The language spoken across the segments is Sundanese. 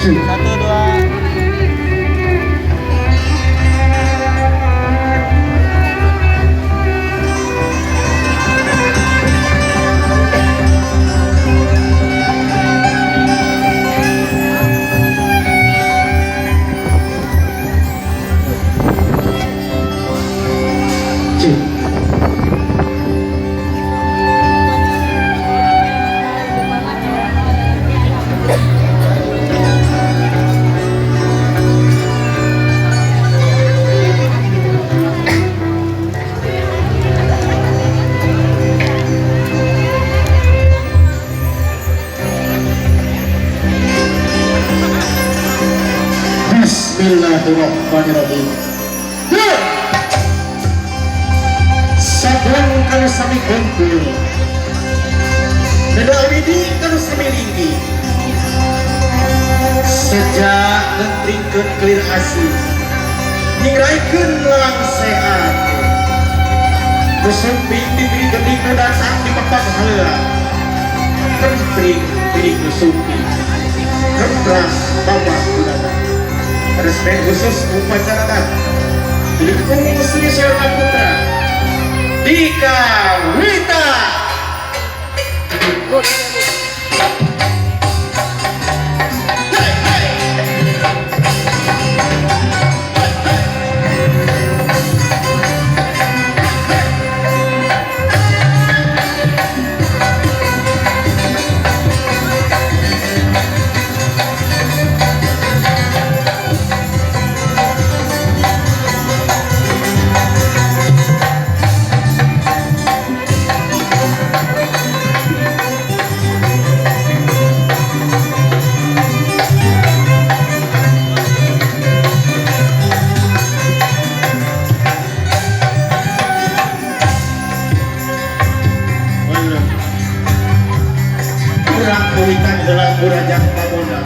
Satu, dua. Bismillahirrahmanirrahim. Sabun kanu sami kumpul, Neda widi kanu sami linggi. Sejak ngentringkeun kelir asih, nyingraikeun lang sehat. Kusumping diberi gending nu datang di pepang heula. Kentring diri kusumping, kempras babak budana. Resmen khusus upacara dat milik Umum Sri Syarna Putra Dika Wita. Hey, hey. Kurang kuwitan heula kurajang pamona.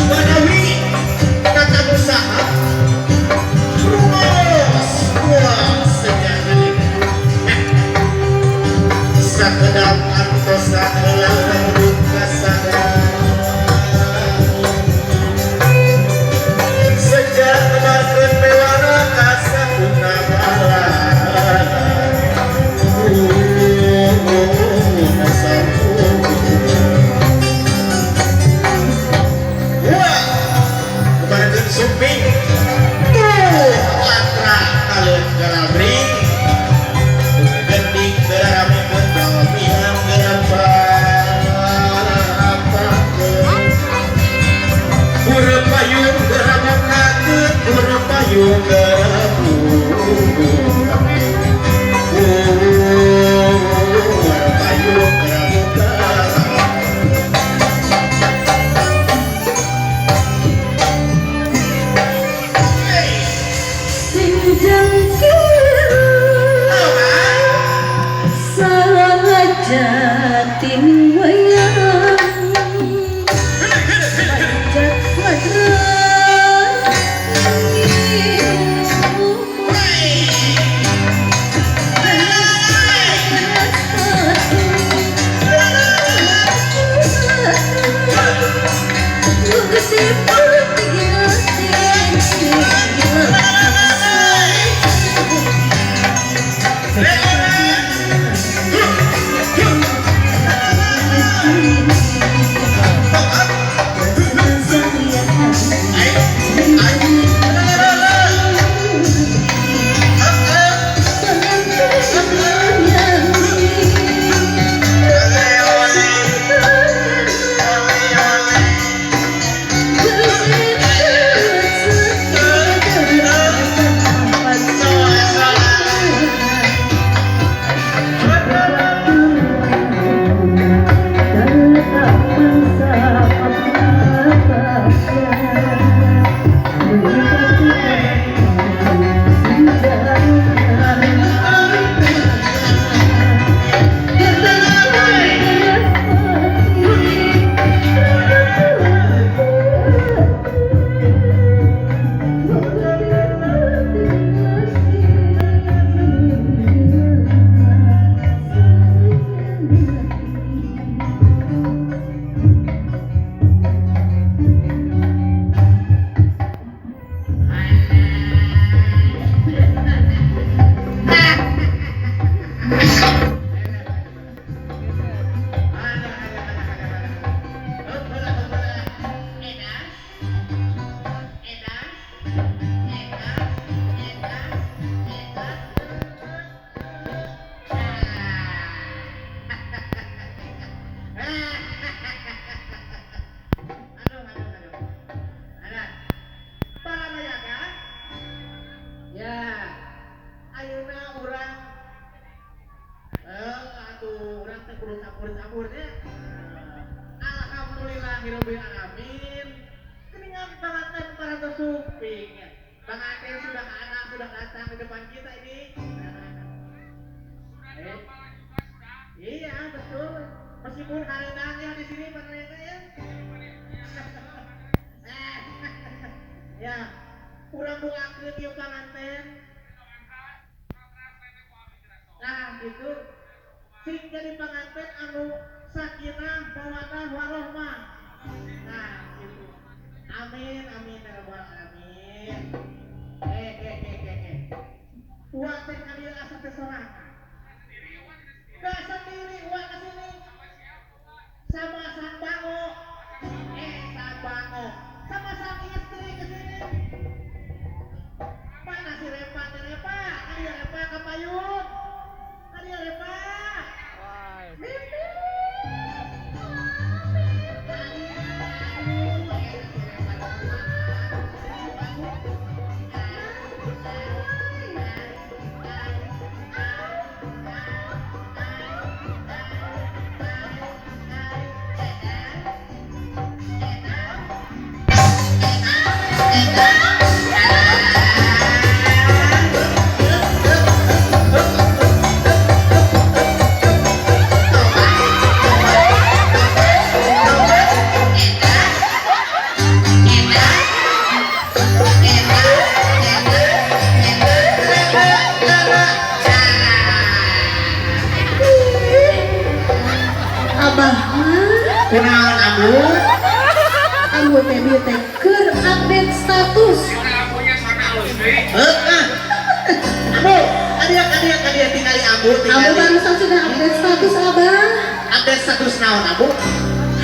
Manawi kata usaha rumus buang sejarah sakedap antosan heula kasada sejak memarkeun pewana kasakuna bala. Wah, memarkeun sumping tuh latra kaleun galabring gending geramekeun bawamihan gerapakeun Pura payung geramukakeun pura payung geramukakeun pura payung geramukakeun. Sing jengkir sajatin wayang pajak Alhamdulillahirobbilalamin. Keningan panganten para suping. Panganten sudah anak sudah datang ke depan kita ini. Iya betul. Meskipun hareunangnya di sini pemerintah ya. Ya, urang doakeun ieu panganten. Nah, gitu. Sing jadi panganten anu sakinah mawaddah warahmah. Nah, gitu. Amin amin ya rabbal alamin. Uang teh ka dieu asa teh sorangan. Gak sendiri uang ke sini. Sama sang bango. Sang bango. Sama sang istri ke sini. Mana si Repa teh Repa? Ka dieu Repa ka payun. Ka dieu Repa. Mimpi. Abah mah Kunaon ambu? Ambu teh bieu teh keur update status. Heeh. Ambu, kadieu tingali ambu Ambu tingali. barusan sudah update status abah. Update status naon ambu?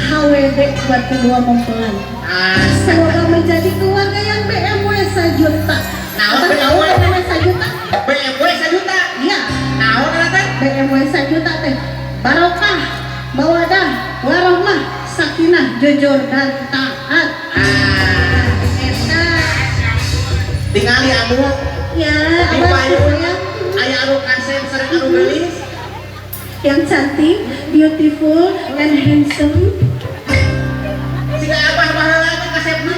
HWB buat kedua mempelai. Ah, Semoga menjadi keluarga yang BMW sejuta. Naon Abah tahu BMW? BMW sejuta? BMW sejuta. Iya, Naon eta teh? BMW sejuta teh. Barokah, mawadah, warohmah, sakinah, jujur dan taat. Ah, Eta. tingali ambu. Ya, Di abah payun sayang. Aya anu kasep sareng anu geulis. Yang cantik, beautiful, and handsome. Siga abah baheula teh kasepna.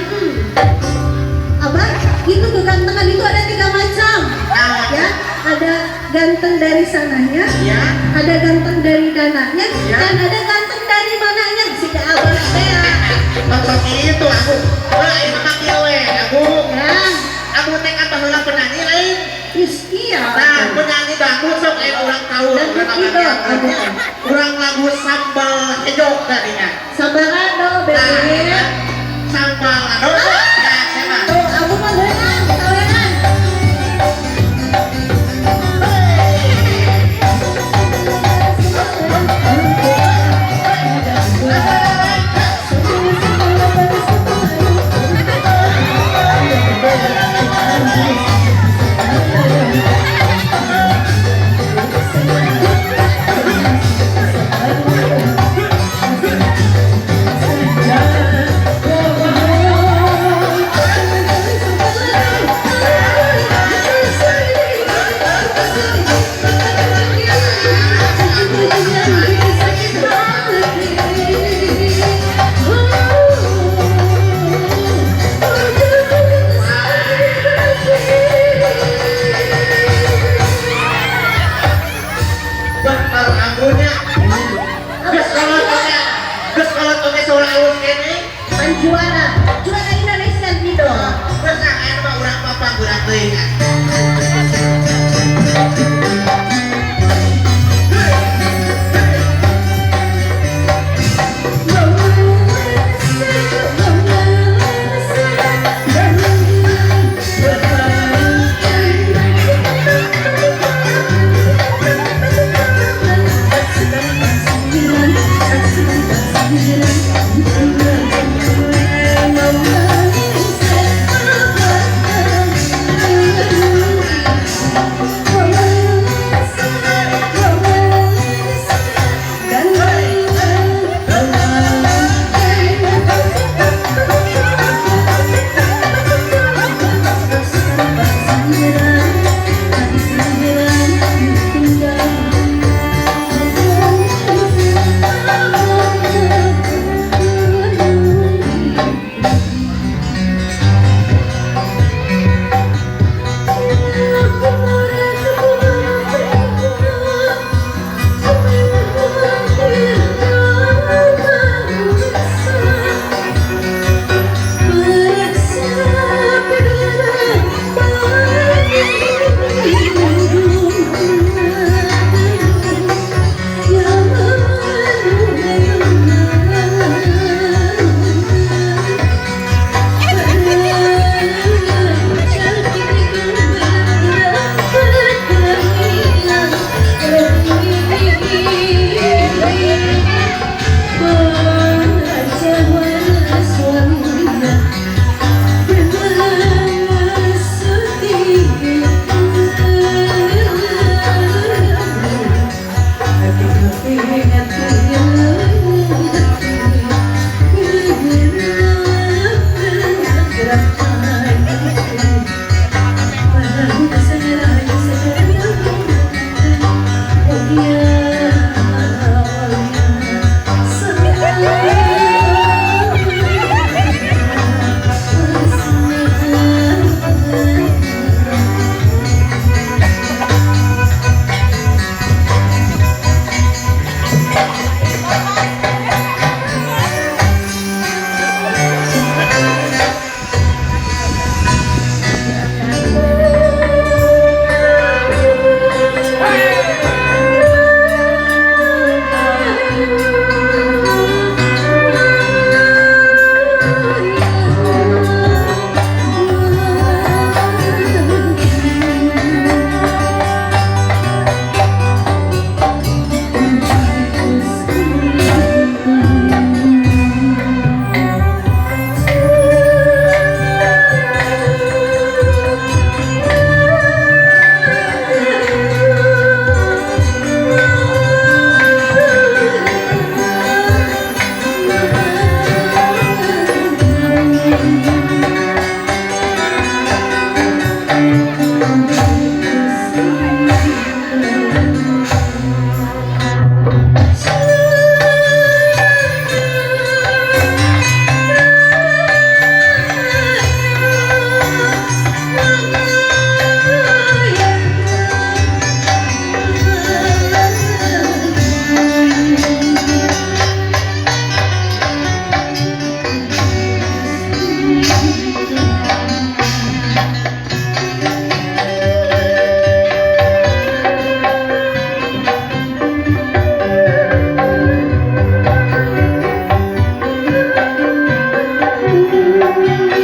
Abah, itu kegantengan itu ada 3 macam. Naon? Ya, ada ganteng dari sananya, Ya. ada ganteng dari dananya, Ya. dan ada ganteng dari mananya. Siga abah teh. Tonton itu aku. Heeh, aya mah kieu we, aku. Ya, Aku teh kan baheula penyanyi lain. is iya. Nah, penyanyi dangdut sok aya urang tahu. Dangdut idol, aku. Urang lagu sambal hejo tadinya. Sambalado, Nah, bebe. sambal ado. Ya, saya mah. Tuh, aku mah beunang, tawenan. Bener ambunya. Geus kolot oge. Geus kolot oge saurang alus keneh. Pan juara, juara Indonesian Idol. Geus ah aya mah urang papang urang teuing.